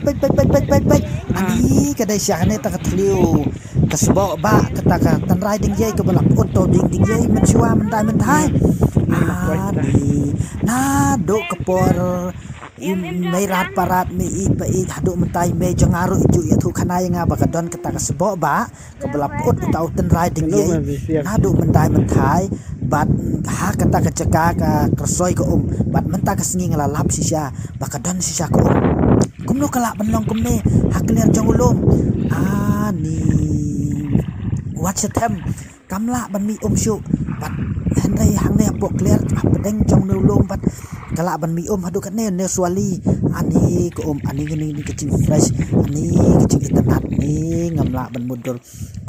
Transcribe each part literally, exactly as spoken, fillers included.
Peit, peit, peit, peit, peit, peit. Ani ka dei sha kane ta ka thliew. Ka sboh ba kata ka tynrai ding ïei kaba la put to ding ding ïei mynshuwa myndai mynthai. Ani naduh ka por i mei rat parat mei i pa i haduh myntai mei jong nga ruh i ju ïathuh khana ïa nga ba ka don kata ka sboh ba kaba la put uta u tynrai ding ïei naduh myndai mynthai. Bad ha kata ka jaka ka kyrshoi ka um bad mynta ka sngi nga la lap shisha ba ka don shisha ka um. Kumno ka lah ban long kumne ha kliar jong u lum? Ani wat sha them. Kam lah ban mih um shuh bad hynrei hangne hapoh kliar hapdeng jong u lum bad ka lah ban mih um haduh katne ne swali. Ani ka um ani ka jing fresh ani ka jing itynnad ni ngam lah ban mutdur.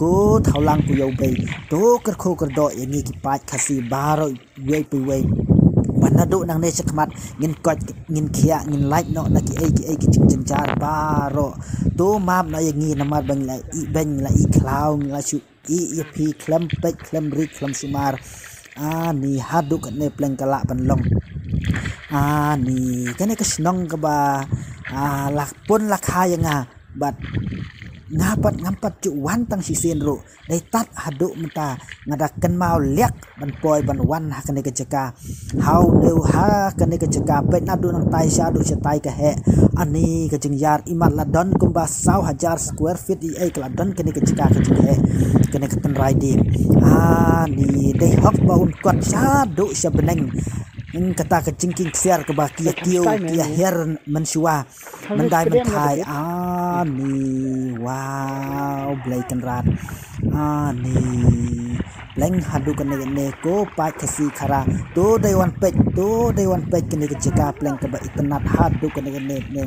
Ko thawlang ko ïew bei to kyrkhu kyrdoh ïa ngi ki paid Khasi baroh wei pei wei. Ban naduh nangne shakhmat ngin koit ngin khiah ngin lait noh na ki ei ki ei ki jingjynjar baroh. To map noh ïa ngi namar ba ngi la ih beiñ ngi la ih khlaw ngi la shu ih ïa phi khlem peit khlem rit khlem sumar. Ani haduh katne pleng ka lah ban long. Ani kane ka shnong kaba la pun la kha ïa nga. Bad nga pat ngam pat ju wan tang shisien ruh dei tat haduh mynta nga da kynmaw liak ban poi ban wan ha kane ka jaka. Haw neu ha kane ka jaka peit naduh nangtai shaduh shatai ka heh. Ani ka jingïar imat la don kumba saw hajar square feet i ei ka la don kane ka jaka ka jingheh. Kane ka tynrai ding ani dei hok ba un kot shaduh sha bneng. Kata ka jingkieng ksiar kaba ki ïa kiew ki ïa her mynshuwa. Myndai mynthai ani wow Blei Kynrad. Ani pleng haduh kane kane ko paid Khasi Khara to dei wan peit to dei wan peit kane ka jaka pleng kaba itynnad haduh kane kane.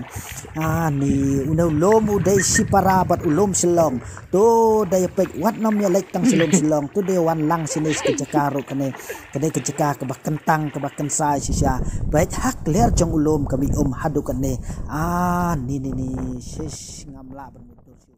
Ani une u lum u dei shipara bad u lum Shillong. To dei peit wat nym ïa leit tang sha lum Shillong to dei wan lang shane ka jaka ruh kane. Ka dei ka jaka kaba kyntang kaba kynsai shisha. Peit ha kliar jong u lum ka mih um haduh kane. Ani ni ni shish ngam lah ban mutdur shuh.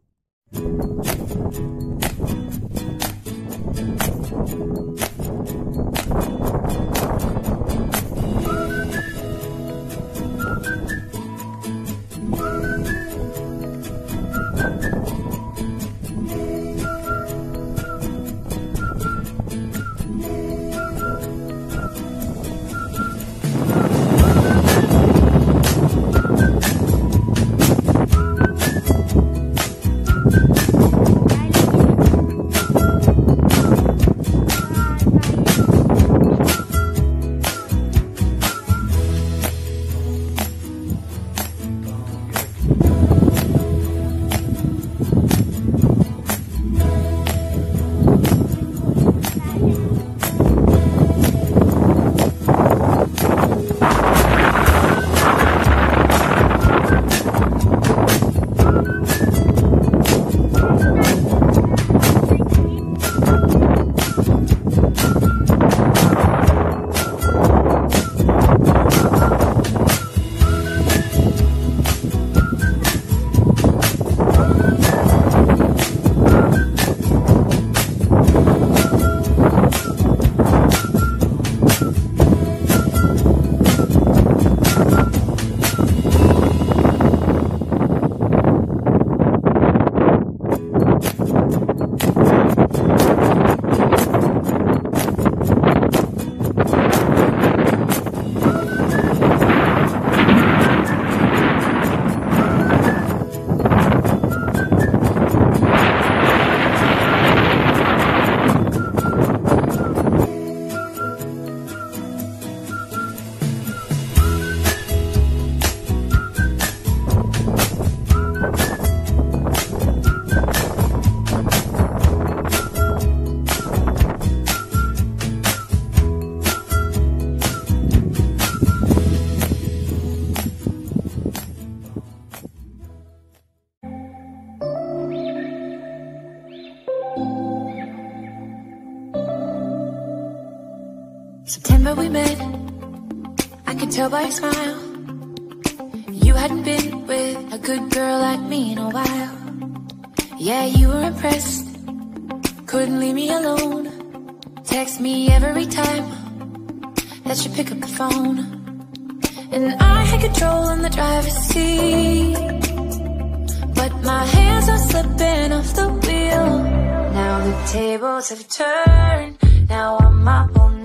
September we met, I could tell by your smile. You hadn't been with a good girl like me in a while. Yeah, you were impressed, couldn't leave me alone. Text me every time that you pick up the phone. And I had control in the driver's seat. But my hands are slipping off the wheel. Now the tables have turned. Now I'm up all